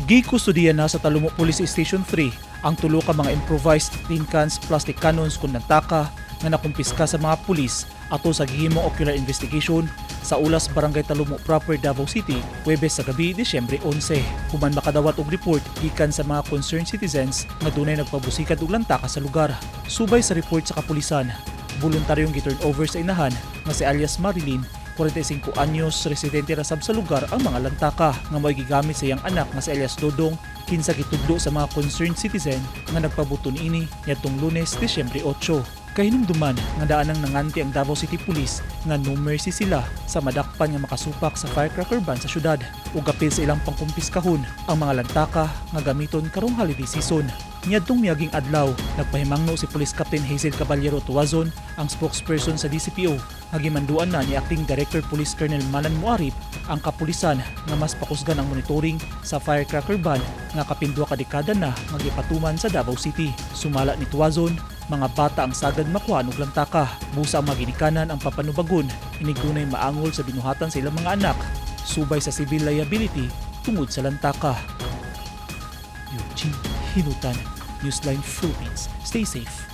Gikustudiya na sa Talomo Police Station 3 ang tulo ka mga improvised tin cans, plastic cannons kun lantaka nga nakumpiska sa mga pulis ato sa gihimong ocular investigation sa Ulas, Barangay Talomo Proper, Davao City, Huwebes sa gabi, Disyembre 11. Human makadawat og report gikan sa mga concerned citizens nga dunay nagpabusikad og lantaka sa lugar. Subay sa report sa kapulisan, voluntaryong gi-turn over sa inahan nga si alias Marilyn, 45 anyos, residente ra sab sa lugar, ang mga lantaka nga mo'y gigamit sa iyang anak nga si alias Dodong, kinsa gitudlo sa mga concerned citizen nga nagpabuto niini niadtong Lunes, Disyembre 8. Kahinumduman nga daan nang nanganti ang Davao City Police nga no mercy sila sa madakpan nga makasupak sa firecracker ban sa syudad ug apil sa ilang pangkumpiskahon ang mga lantaka nga gamiton karong holiday season. Niadtong miaging adlaw, nagpahimangno si Police Captain Hazel Caballero Tuazon, ang spokesperson sa DCPO, nga gimanduan na ni Acting Director Police Colonel Manan Muarip ang kapulisan nga mas pakusgan ang monitoring sa firecracker ban nga kapin 2 ka dekada na nga gipatuman sa Davao City. Sumala ni Tuazon, mga bata ang sagad makuha og lantaka. Busa ang mga ginikanan ang papanubagon inig dunay maangol sa binuhatan sa ilang mga anak subay sa civil liability tungod sa lantaka. Eugene Hinutan, Newsline Philippines. Stay safe.